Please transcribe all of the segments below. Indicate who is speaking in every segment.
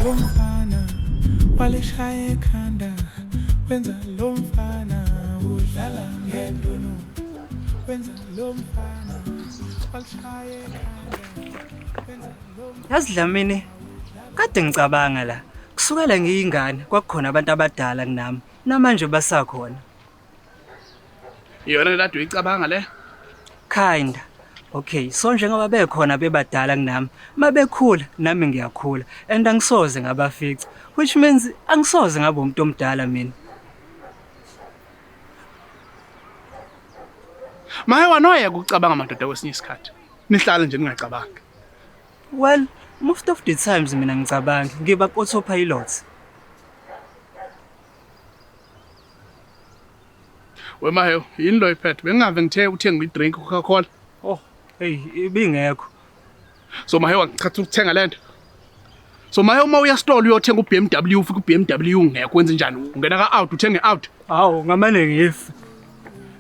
Speaker 1: Lo mfana walishaya ekhanda wenza lo mfana udlala ngendunu wenza lo mfana walishaya ekhanda wenza lo
Speaker 2: Yazi Dlamini, kade ngicabanga la. Kusukela ngiyingane kwakukhona abantu abadala kunami. Namanje basakhona.
Speaker 3: Iyona lade uyicabanga le?
Speaker 2: Kinda. Okay, so njengoba bekhona bebadala kunami, mabekhula nami ngiyakhula and angisoze ngabafica, which means angisoze ngabe umuntu omdala mina.
Speaker 3: Maye wanoyeka ukucabanga madoda kwesinye isikhathi. Nihlale nje ningacabangi.
Speaker 2: Well, most of the times mina ngicabangi ngiba ku-autopilot.
Speaker 3: Wemahewu, yini lo iphethe? Bengingave ngithe uthenge i-drink Coca-Cola.
Speaker 2: Oh, hey, ibingekho.
Speaker 3: So Mahewu angichatha ukuthenga lento. So Mahewu uma uya store uyothenga u-BMW ufike u-BMW ungekho wenze njani? Ungena ka-out uthenge out.
Speaker 2: Hawu, ngamane ngife.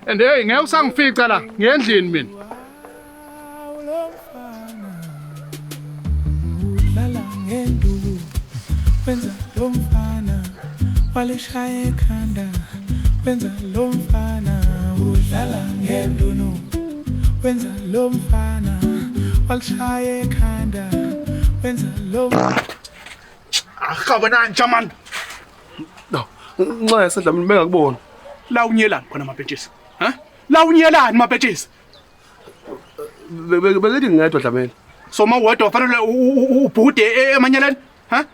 Speaker 3: And hey, ngeke usangifica la, ngiye endlini mina.
Speaker 1: Lo mfana udlala ngenduku wenza lo mfana walishaya ekhanda wenza lo mfana udlala ngendunu wenza lo mfana walishaya ekhanda wenza lo
Speaker 3: Ahaba nanja man.
Speaker 4: No, nxa Dlamini bengakubona.
Speaker 3: La unyelani khona mabhentshisi? Ha? La unyelani mabhentshisi?
Speaker 4: Bekithi ngingedwa Dlamini.
Speaker 3: So mawedwa fanele ubhude emanyaleni? Ha?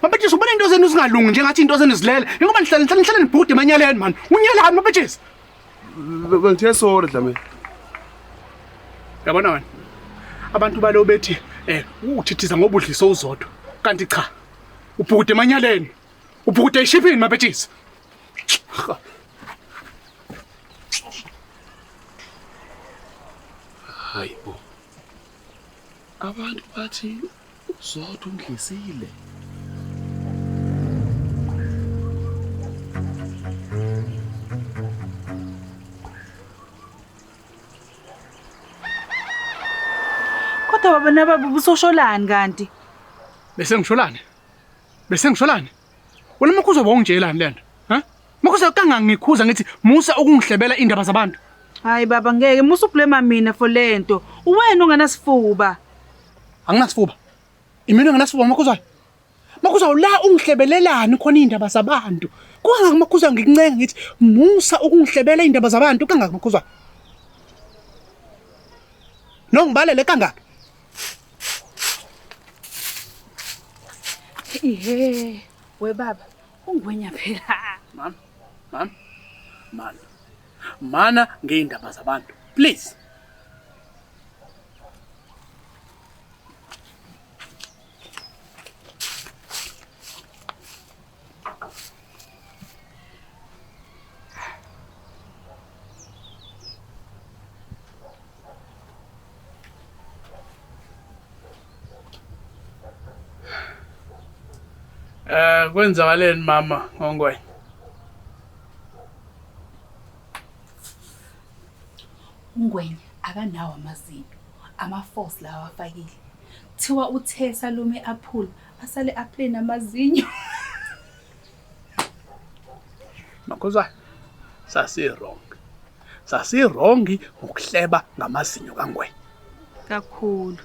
Speaker 3: Mabhentshisi ubona into zenu zingalungi njengathi into zenu zilele. Ngoba nihlale nihlale nihlale nibhude emanyaleni man. Unyelani mabhentshisi?
Speaker 4: Bengithe sorry Dlamini.
Speaker 3: Yabona wena. Abantu balo bethi uthithiza ngoba udliso uzodwa. Kanti cha. Ubhukude emanyaleni. Ubhukude eshiphini mabhentshisi.
Speaker 4: Hayi bo. Abantu bathi uZodwa ungidlisile.
Speaker 5: Kodwa baba nababa ubusosholani kanti?
Speaker 3: Bese ngisholani? Bese ngisholani? Wena makhuzo bawungitshelani lento? Ha? Makhuzo kangangikhuza ngithi musa ukungihlebela indaba zabantu.
Speaker 5: Hayi baba ngeke musa ublame mina for lento. Uwena ongenasifuba.
Speaker 3: Anginasifuba. Imina enginasifuba makhuzo. Makhuzo la ungihlebelelani khona indaba zabantu. Kungaka makhuzo ngikuncenga ngithi musa ukungihlebela indaba zabantu kangaka makhuzo. No ngibalele kangaka.
Speaker 5: Ihe, we baba, ungwenya phela.
Speaker 3: Mama, mama. Mana. Mana ngeindaba zabantu. Please. Kwenzakaleni mama ngongwenya?
Speaker 5: Ungwenya akanawo amazinyo, ama-force lawa afakile. Kuthiwa uthe salume aphula, asale aphule namazinyo.
Speaker 3: Makhuzwa sasi wrong. Sasi wrong ngokuhleba ngamazinyo kaNgwenya.
Speaker 5: Kakhulu.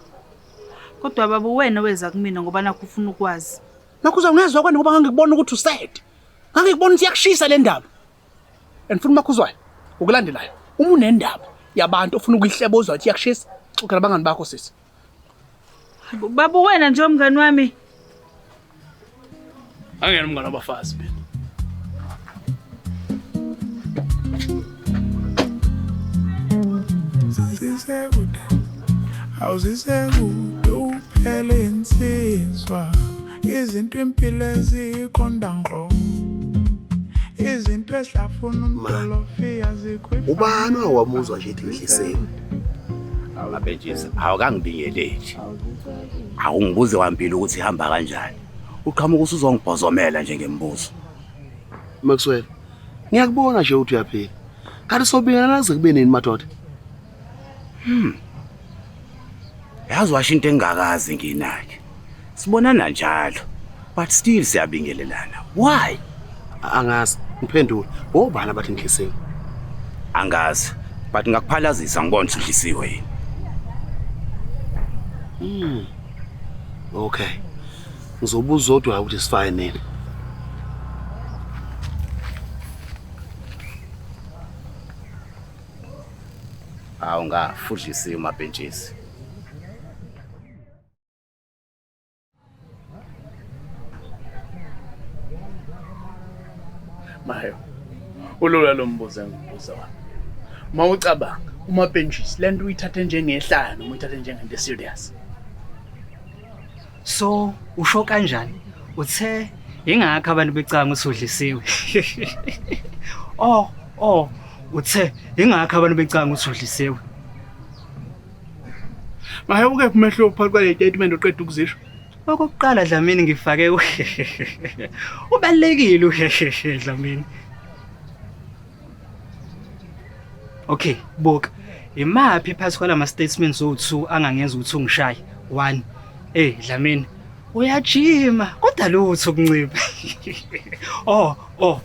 Speaker 5: Kodwa baba wena weza kumina ngoba nakho ufuna ukwazi.
Speaker 3: Makhuzwa ngezwa kwena ngoba ngangikubona ukuthi usad. Ngangikubona ukuthi iyakushisa le ndaba. And futhi Makhuzwayo ukulandelayo uma unendaba yabantu ofuna ukuyihleba uzwa ukuthi iyakushisa, xoxela abangani bakho sisi.
Speaker 5: Baba wena nje umngani wami.
Speaker 3: Angena umngani wabafazi mina.
Speaker 1: Sisekude awuzisekude uphele insizwa izinto impilo eziqonda ngqo izinto ehlafuna umdolofiya
Speaker 6: Ubani owamuzwa nje ethi ngidliseni?
Speaker 7: Mabhentshisi awukangibingeleli. Awungibuze wampilo ukuthi ihamba kanjani. Uqhamuka usuzongibhozomela nje ngembuzo.
Speaker 6: Maxwell, ngiyakubona nje ukuthi uyaphila. Kanti sobingelana kuze kube nini madoda?
Speaker 7: Yazi washo into engingakazi nginake. Sibonana njalo. But still siyabingelelana. Why?
Speaker 6: Angazi, ngiphendule. Obani abathi ngidlisiwe?
Speaker 7: Angazi. But ngakuphalazisa ngibona ukuthi udlisiwe yini.
Speaker 6: Okay. Ngizobuza Zodwa ukuthi sifane nini.
Speaker 7: Hawu ngafudlisiwe mabhentshisi.
Speaker 3: Mayo. Ulula lo mbuzo engibuza wona. Mawucabanga umapentshisi lento uyithathe njengehlaya noma uyithathe njengento serious.
Speaker 2: So usho kanjani? Uthe ingakho abantu becanga ukuthi udlisiwe. Oh, oh, uthe ingakho abantu becanga ukuthi udlisiwe.
Speaker 3: Maye ukephi umehluko phakathi kwale statement oqeda ukuzisho?
Speaker 2: Okokuqala Dlamini ngifake uhehehe. Ubalekile uhehehe Dlamini. Okay, buka. Imaphi phakathi kwalama statements owu2 angangenza ukuthi ungishaye? 1. Eh Dlamini, uyajima kodwa lutho ukuncipha. Oh, oh.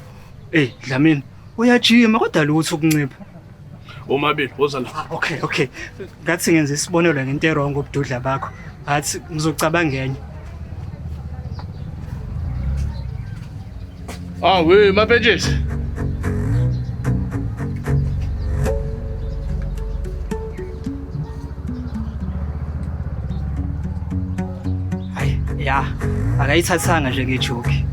Speaker 2: Eh Dlamini, uyajima kodwa lutho ukuncipha.
Speaker 3: Omabili woza la.
Speaker 2: Okay, okay. Ngathi ngenza isibonelo ngento erong obududla bakho. Ngathi ngizocabanga enye.
Speaker 3: Ah we mapentshisi.
Speaker 2: Hayi, ya, akayithathanga nje ngejoke.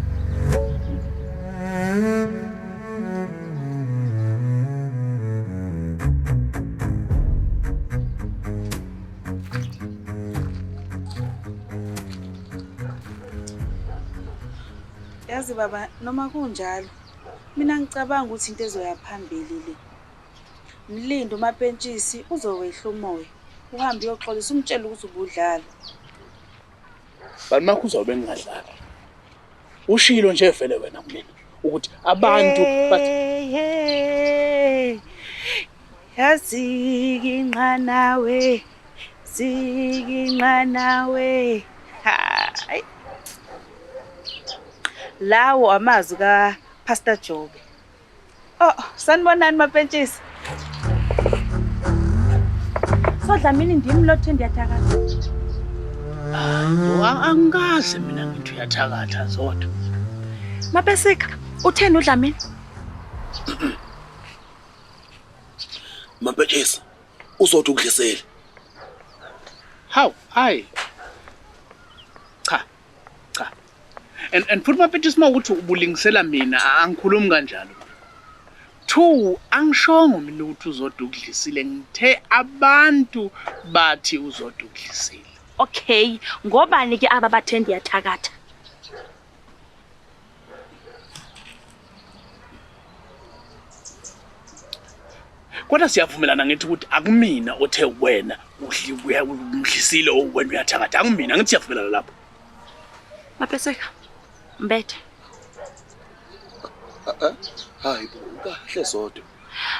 Speaker 5: Yazi baba noma kunjalo mina ngicabanga ukuthi into ezoya phambili le. Mlindi umapentshisi uzowehla umoya. Uhambe uyoxolisa umtshele ukuthi ubudlala.
Speaker 3: But makho uzobe ngingadlali. Ushilo nje vele wena kumina ukuthi abantu bathi
Speaker 5: Hey, yazikinqanawe zikinqanawe. Hayi. Lawo amazwi ka Pastor Jobe. Oh, sanibonani mapentshisi.
Speaker 8: So Dlamini ndim lothe ndiyathakatha.
Speaker 3: Angikaze mina ngithi uyathakatha Zodwa.
Speaker 8: Mapesika, utheni uDlamini?
Speaker 6: Mapentshisi, uZodwa ukudlisele.
Speaker 3: Hawu, hayi. Cha. Cha. And futhi mapentshisi mawukuthi ubulingisela mina angikhulumi kanjalo. 2 angishongo mina ukuthi uZodwa ukudlisile, ngithe abantu bathi uZodwa ukudlisile.
Speaker 8: Okay, ngobani ke aba bathe ndiyathakatha?
Speaker 3: Kodwa siyavumelana ngithi ukuthi akumina othe wena umdlisile o wena uyathakatha, akumina ngithi siyavumelana lapho.
Speaker 8: Mapeseka, mbethe.
Speaker 6: Hayi bo, kahle Zodwa.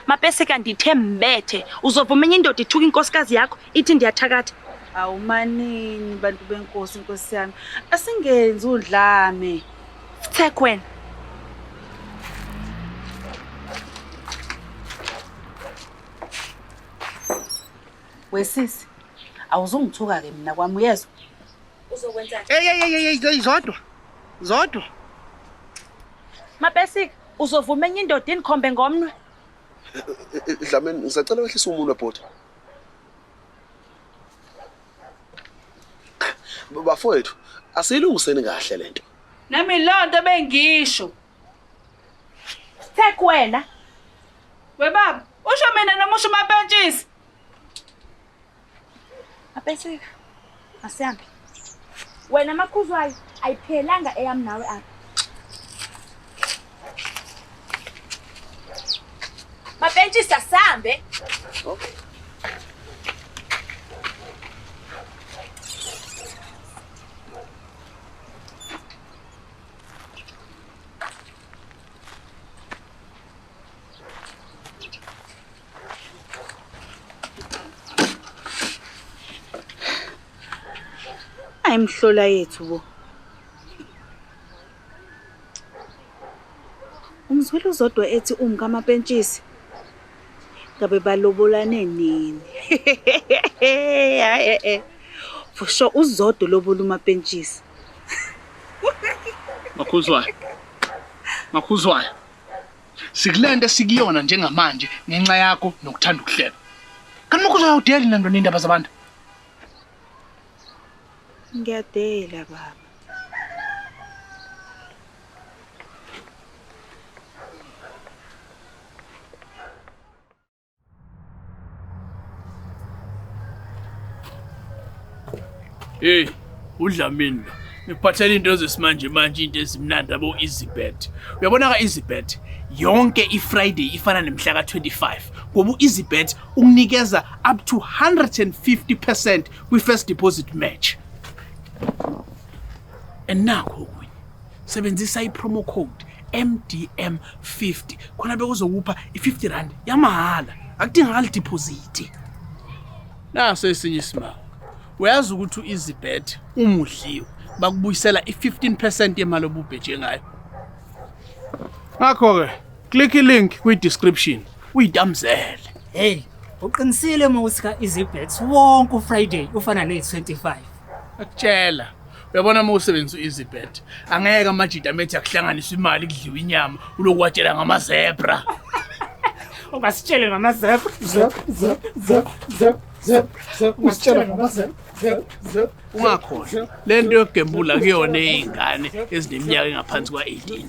Speaker 8: Mapeseka ndithe mbethe, uzovuma enye indoda ithuka inkosikazi yakho ithi ndiyathakatha.
Speaker 5: Awumanini bantu benkosi inkosi yami. Asingenzi udlame.
Speaker 8: Futhek wena.
Speaker 5: Wesisi, awuzungithuka ke mina kwami uyezwa?
Speaker 8: Uzokwenzani?
Speaker 3: Hey hey hey hey Zodwa. Zodwa.
Speaker 8: Mapesika, uzovuma enye indoda inikhombe ngomnwe?
Speaker 6: Dlamini, ngisacela wehlise umunwe bhuti. Bafowethu, asiyilungiseni kahle lento.
Speaker 5: Nami lonto bengisho.
Speaker 8: Futhek wena.
Speaker 5: We baba, usho mina noma usho mapentshisi?
Speaker 8: Mapesika, asihambe. Wena makhuzwayo ayiphelanga eyami nawe apha. Mapentshisi asihambe.
Speaker 6: Okay.
Speaker 5: Ayimhlola yethu bo. Ngizwile uZodwa ethi umkamapentshisi. Ngabe balobolane nini? Hayi eh. For sure uZodwa lobola umapentshisi.
Speaker 3: Makhuzwayo. Makhuzwayo. Sikulento esikuyona njengamanje ngenxa yakho nokuthanda ukuhleba. Kanti Makhuzwayo awudeli nando nindaba zabantu.
Speaker 5: Ngiyadela baba.
Speaker 3: Hey, uDlamini lo. Ngikuphathela into zesimanje manje into ezimnandi abo EasyBet. Uyabona ka EasyBet yonke iFriday ifana nemhla ka25 ngoba uEasyBet ukunikeza up to 150% kwi-first deposit match. And nakho okunye. Sebenzisa i-promo code MDM50 khona bekuzokupha i-50 rand yamahhala. Akudingakali deposit. Naso esinye isimanga. Uyazi ukuthi u-EasyBet uma udliwe bakubuyisela i-15% yemali obubheje ngayo. Ngakho-ke click i-link kwi-description uyitamzele.
Speaker 2: Hey, uqinisile uma uthi ka EasyBet wonke uFriday ufana ne-25.
Speaker 3: Akutshela. Uyabona uma usebenzisa u-EasyBet angeke amajita amethi akuhlanganisa imali kudliwe inyama uloku watshela ngama-zebra.
Speaker 2: Ungasitshele ngama-zebra.
Speaker 1: Zep zep zep zep zep zep usitshela ngama-zep zep zep.
Speaker 3: Ungakhohlwa le nto yokugembula kuyona ey'ngane ezineminyaka engaphansi kwa-18.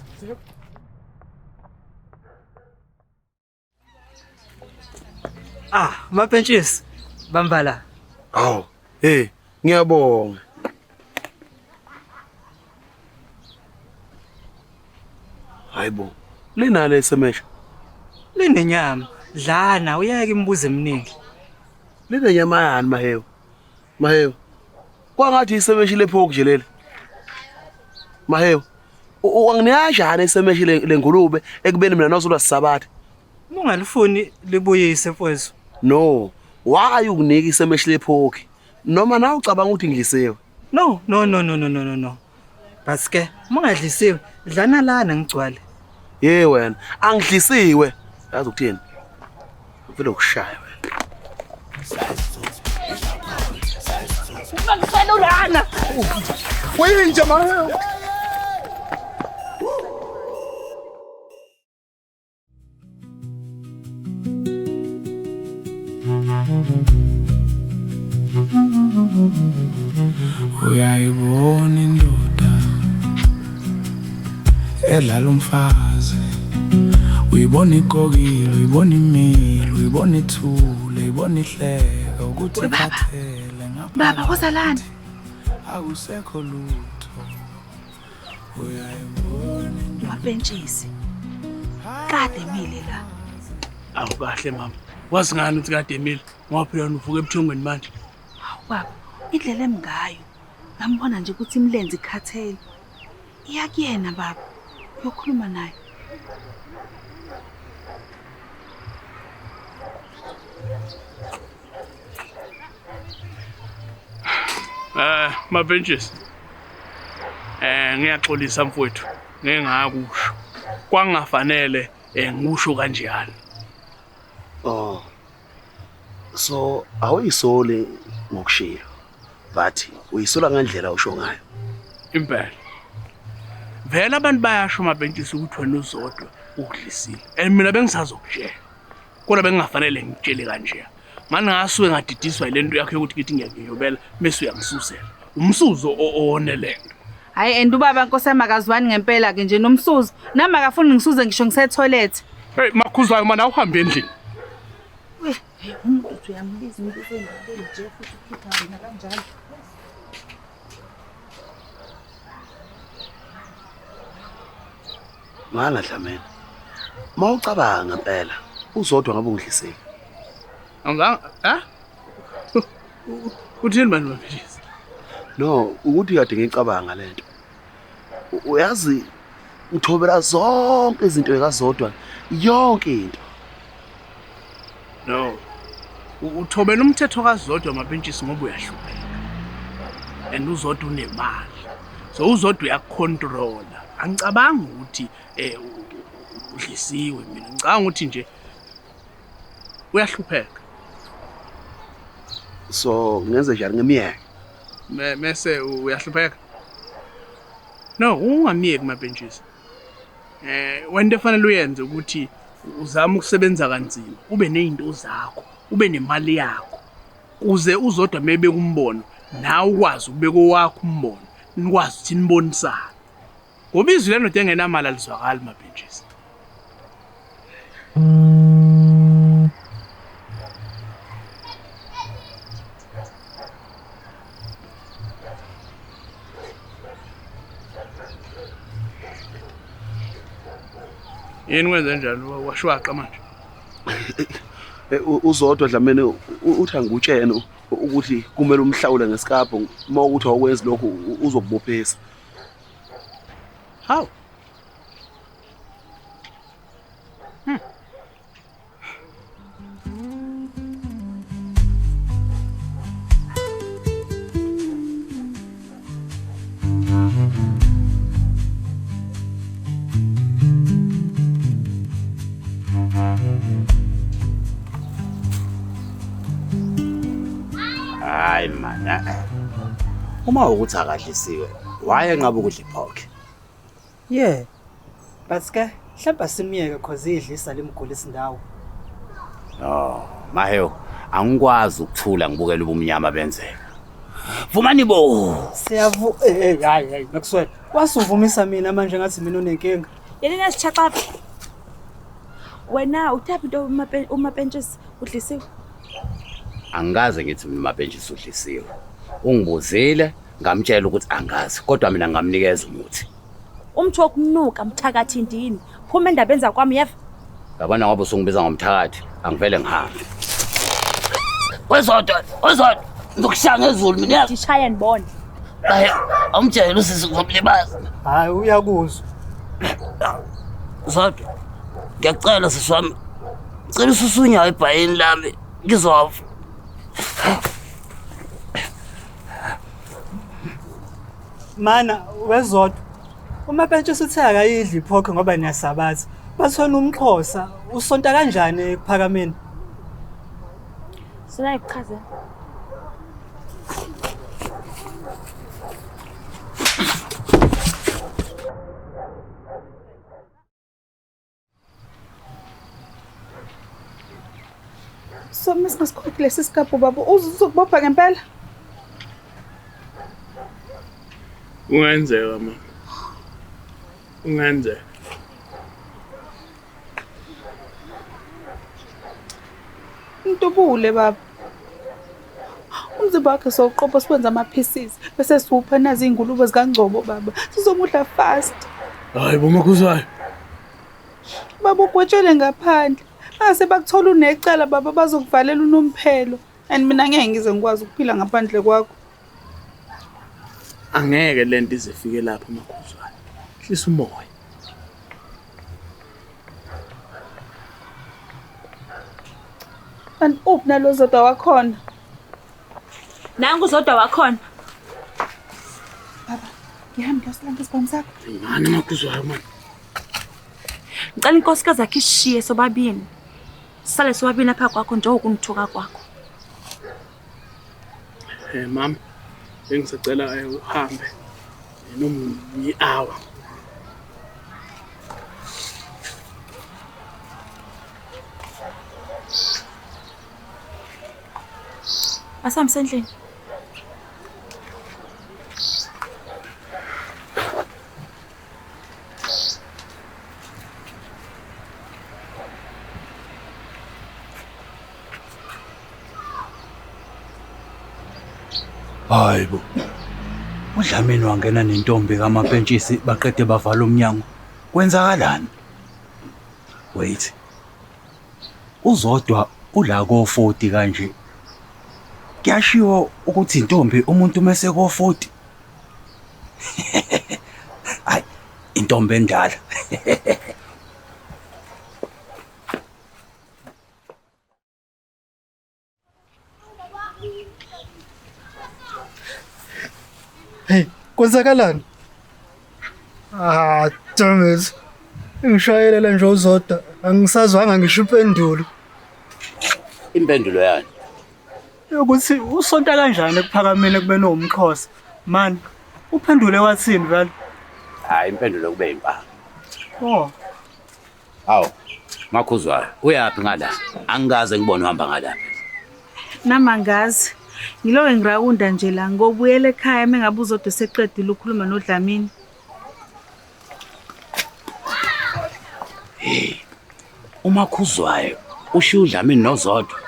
Speaker 2: Ah, mapentshisi. Bamba la.
Speaker 6: Hawu, hey, ngiyabonga. Hayibo, linalo isemesha.
Speaker 2: Linenyama. Dlana uyeke imibuzo eminingi.
Speaker 6: Linenyama yani mahewu? Mahewu. Kwangathi isemeshi lephoku nje leli. Mahewu. Wanginiyajani isemeshi lengulube ekubeni mina nozulwa sisabatha.
Speaker 2: Uma ungalifuni libuyise mfowethu.
Speaker 6: No, why ukunika isemeshi lephoki? Noma nawe ucabanga ukuthi ngidlisiwe?
Speaker 2: No, no, no, no, no, no, no, no. But ke, uma ungadlisiwe, dlana lana ngigcwale.
Speaker 6: Ye wena, angidlisiwe. Yazi ukuthini? Uvele ukushaya wena.
Speaker 8: Ungangisela ulana.
Speaker 1: Uyinja mahewu. Uyayibona indoda edlala umfazi, uyibona igqokile, uyibona imile, uyibona ithule, uyibona ihleka ukuthi
Speaker 5: We baba.
Speaker 1: ikhathele
Speaker 5: Baba wozalana.
Speaker 1: akusekho lutho. Uyayibona
Speaker 5: Umapentshisi. Kade emile la.
Speaker 3: Awu kahle mama. Wazi ngani ukuthi kade emile? Ngoba phela wena uvuka ebuthongweni manje.
Speaker 5: Hawu baba, indlela emingayo. Ngambona nje ukuthi imilenze ikhathele. Iya kuyena baba. Uyokhuluma naye.
Speaker 3: Mapentshisi. Ngiyaxolisa mfowethu. Ngeke ngakusho. Kwangafanele ngikusho kanjalo.
Speaker 6: Oh. So awuyisoli ngokushilo. But uyisola ngendlela usho ngayo.
Speaker 3: Impela. Vele abantu bayasho mapentshisi ukuthi wena uzodwa ukudlisile. And mina bengisazokutshela. Kodwa bengingafanele ngikutshele kanje. Manje ngasuke ngadidiswa yilento yakho yokuthi ngithi ngiyakunyobela bese uyangisusela. Umsuzo owonelento.
Speaker 5: Hayi and ubaba Nkosi yami akazwani ngempela ke nje nomsuzo. Nami akafuni ngisuze ngisho ngise toilet.
Speaker 3: Hey makhuzwayo mana awuhambe endlini.
Speaker 5: We, hey, umuntu uthi uyambiza umuntu usendabeni nje futhi ukhipha wena kanjalo.
Speaker 6: Ngala Dlamini. Mawucabanga ngempela uzodwa ngabe ungidlisile.
Speaker 3: Angizange ha? Uthini manje mapentshisi?
Speaker 6: No, ukuthi kade ngicabanga lento. Uyazi ngithobela zonke izinto ekazodwa yonke into.
Speaker 3: No. Uthobela umthetho kaZodwa mapentshisi ngoba uyahlupheka. And uZodwa unemali. So uZodwa uyakucontrola. Angicabangi ukuthi Udlisiwe mina. Ngicabanga ukuthi nje uyahlupheka.
Speaker 6: So ngenze njani ngimyeke?
Speaker 3: Mese uyahlupheka. No, ungamyeki mabhentshisi. Wena efanele uyenze ukuthi uzame ukusebenza kanzima, ube nezinto zakho, ube nemali yakho. Uze uzodwa maybe kumbono, nawe ukwazi ukubeka owakho umbono, nikwazi ukuthi nibonisane. Ngoba izwi lendoda engenamali alizwakali mabhentshisi. Yini kwenze njalo washwaqa manje?
Speaker 6: Uzodwa Dlamini uthi angikutshene ukuthi kumele umhlawule ngesikabho uma ukuthi awukwenzi lokhu uzokubophisa.
Speaker 3: Hawu.
Speaker 7: Hayi man, uma ukuthi akadlisiwe wayenqaba ukudla iphokhe.
Speaker 2: Yeah. But ke mhlawumbe simyeke cause idlisa limgulisa indawo.
Speaker 7: No, Mahewu, angikwazi ukuthula ngibukela ubumnyama benzeka. Vumani bo.
Speaker 2: Siyavu hey hayi hayi Maxwell. Wasuvumisa mina manje ngathi mina unenkinga.
Speaker 8: Yena nesichaqapha. Wena uthaphi into umapentshisi udlisiwe?
Speaker 7: Angikaze ngithi mina umapentshisi udlisiwe. Ungibuzile ngamtshela ukuthi angazi kodwa mina ngamnikeza umuthi.
Speaker 8: Umthi wokunuka mthakathi ndini. Phuma endabeni zakwami yeva.
Speaker 7: Yabona ngoba usungibiza ngomthakathi angivele ngihambe. Wezodwa, wezodwa. Ngizokushaya ngezulu mina.
Speaker 8: Ndishaya ndibone.
Speaker 7: Hayi, awumtshele usisi ngizomlimaza.
Speaker 2: Hayi uyakuzwa.
Speaker 7: Zodwa. Ngiyacela sisi wami. Ngicela ususe unyawo ebhayini lami. Ngizofa.
Speaker 2: Mana wezodwa. Umapentshisi uthe akayidli iphokho ngoba niyasabatha. Bathona umxhosa usonta kanjani ekuphakameni?
Speaker 8: Sona ikuchaze.
Speaker 5: So mesingasikhokhi lesi sikabhu baba uzokubopha ngempela?
Speaker 3: Kungenzeka mama. Kungenzeka.
Speaker 5: Ntubule baba. Umzimba wakhe sowuqopha siwenza ama pieces bese siwupha nazi ingulube zikaNgcobo baba. Sizomudla fast.
Speaker 3: Hayi bo Makhuzwayo.
Speaker 5: Baba ugwetshele ngaphandle. Base bakuthola unecala baba bazokuvalela unomphelo. And mina ngeke ngize ngikwazi ukuphila ngaphandle kwakho.
Speaker 3: Angeke lento izifike lapha Makhuzwayo. Hlisa umoya.
Speaker 5: And uphi nalozodwa wakhona?
Speaker 8: Nangu uzodwa wakhona.
Speaker 5: Baba, ngihambe ngiyosilanda isibhamu sakho.
Speaker 3: Mani Makhuzwayo mani.
Speaker 8: Ngicela inkosikazi yakhe isishiye sobabini. Sisale sobabini apha kwakho njengokunithuka kwakho.
Speaker 3: Mama, bengisacela uhambe noma i-hour.
Speaker 8: Asambe sendlini.
Speaker 9: Hayibo. UDlamini wangena nentombi kaMapentshisi baqede bavala umnyango. Kwenzakalani? Wait. Uzodwa ula ko 40 kanje. Kuyashiwo ukuthi intombi umuntu mase ko 40. Hayi, intombi endala.
Speaker 1: Hey, kwenzakalani? Ah, damn it.
Speaker 2: Ngishayelela nje uZodwa, angisazwanga ngisho impendulo.
Speaker 7: Impendulo yani?
Speaker 2: Yokuthi usonta kanjani ekuphakameni ekubeni uwumxhosa. Man, uphendule wathini vele?
Speaker 7: Hayi impendulo kube impama.
Speaker 2: Oh.
Speaker 7: Hawu, Makhuzwayo, uyaphi ngala? Angikaze ngibone uhamba ngala.
Speaker 5: Nami angazi. Ngiloke ngirawunda nje la ngobuyela ekhaya mengabe uZodwa eseqedile ukukhuluma noDlamini.
Speaker 7: Hey. UMakhuzwayo ushiya uDlamini noZodwa.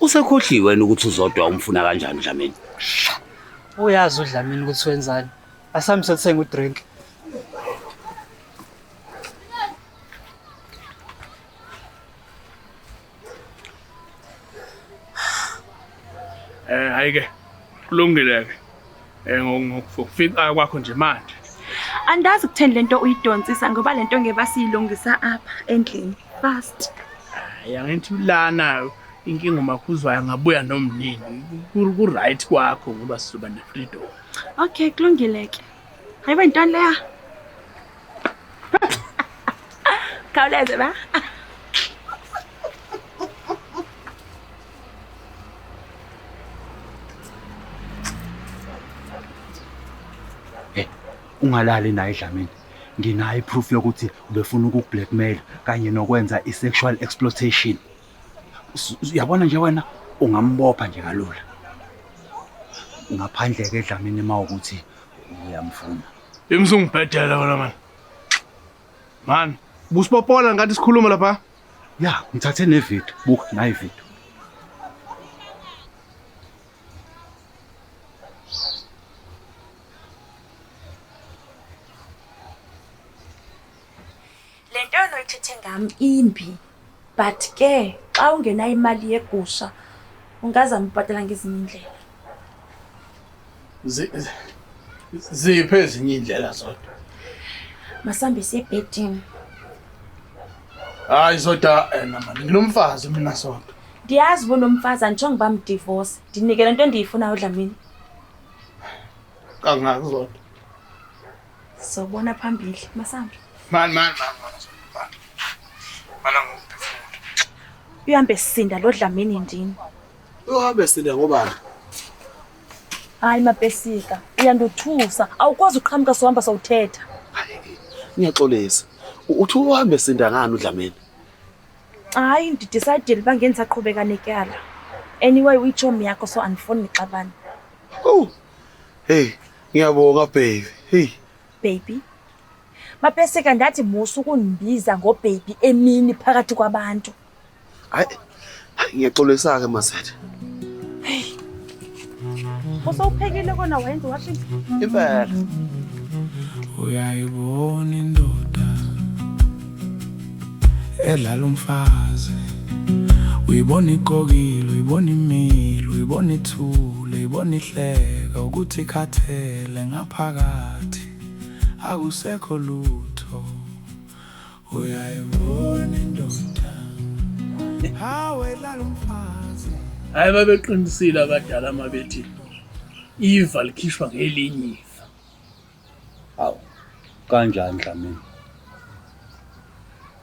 Speaker 7: Usekhohliwe wena ukuthi uZodwa umfuna kanjani uDlamini?
Speaker 2: Uyazi uDlamini ukuthi wenzani. Asambe sothenga udrink.
Speaker 3: Eh hayi ke kulungile ke. Eh ngokufika kwakho nje manje.
Speaker 8: Andazi kutheni lento uyidonsisa ngoba lento ngeke basiyilungisa apha endlini fast.
Speaker 3: Hayi angithi lana inkinga uMakhuzwayo angabuya nomnini. Ku right kwakho ngoba sizoba ne freedom.
Speaker 8: Okay kulungile ke. Hayibo intoni leya? Khawuleze ba.
Speaker 9: Hey, ungalali naye Dlamini. Nginayo iproof yokuthi ubefuna ukukublackmail kanye nokwenza i-sexual exploitation. Uyabona nje wena ungambopha nje kalula. Ngaphandle ke Dlamini mawukuthi uyamfuna.
Speaker 3: Imsungibhedela wena man. Man, busipopola ngathi sikhuluma lapha.
Speaker 9: Ya, ngithathe nevideo, buka nayi video.
Speaker 8: Le nto onoyithethe ngam imbi but ke xa ungenayo imali yegusha ungazama ubhatala ngezinye iindlela.
Speaker 3: Ziphi ezinye iy'ndlela zodwa?
Speaker 8: Masambe siye ebhedini.
Speaker 3: Hayi Zodwa ena mani, nginomfazi mina Zodwa.
Speaker 8: Ndiyazi uba unomfazi anditshongo uba mdivose. Ndinike le nto ndiyifunayo Dlamini.
Speaker 3: Kangaki Zodwa?
Speaker 8: Sobona phambili, masambe.
Speaker 3: Man man man man Zodwa, man. Mana ngokuphefumula.
Speaker 8: Uhambe sinda lo Dlamini ndini.
Speaker 6: Uhambe sinda ngobani?
Speaker 8: Hayi Mapesika, uyandothusa. Awukwazi uqhamuka sohamba sowuthetha.
Speaker 6: Ngiyaxolisa. Uthi uhambe sinda ngani uDlamini?
Speaker 8: Hayi ndidicayidile uba ngendisaqhubeka netyala. Anyway uyitshomi yakho so andifuni nixabane.
Speaker 6: Oh. Hey, ngiyabonga baby. Hey.
Speaker 8: Baby. Mapesika ndathi musa ukundibiza ngobaby emini phakathi kwabantu.
Speaker 6: Hayi, ngiyaxolisa ke Masethe.
Speaker 8: Usowuphekile kona wayenza washing?
Speaker 6: Impela.
Speaker 10: Uyayibona indoda edlala umfazi, uyibona igqokile, uyibona imile, uyibona ithule, uyibona ihleka, ukuthi ikhathele ngaphakathi akusekho lutho. Uyayibona indoda hawe edlala umfazi.
Speaker 3: Hayi babeqinisile abadala uma bethi iva likhishwa ngelinye iva.
Speaker 9: Hawu, kanjani Dlamini?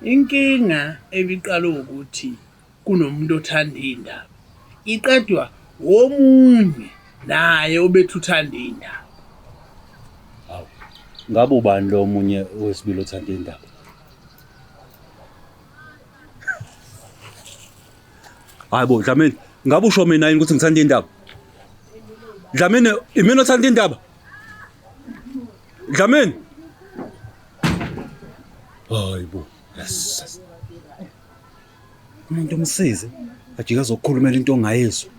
Speaker 3: Inkinga ebiqala ukuthi kunomuntu othanda iy'ndaba iqedwa womunye naye obethi uthanda iy'ndaba.
Speaker 9: Hawu, ngabe ubani lo omunye wesibili othanda iy'ndaba? Hayi bo Dlamini, ngabe usho mina yini ukuthi ngithanda iy'ndaba? Dlamini, imina othanda iy'ndaba? Dlamini! Hayi bo, yes. Umuntu umsize ajike azokukhulumela into ongayizwa.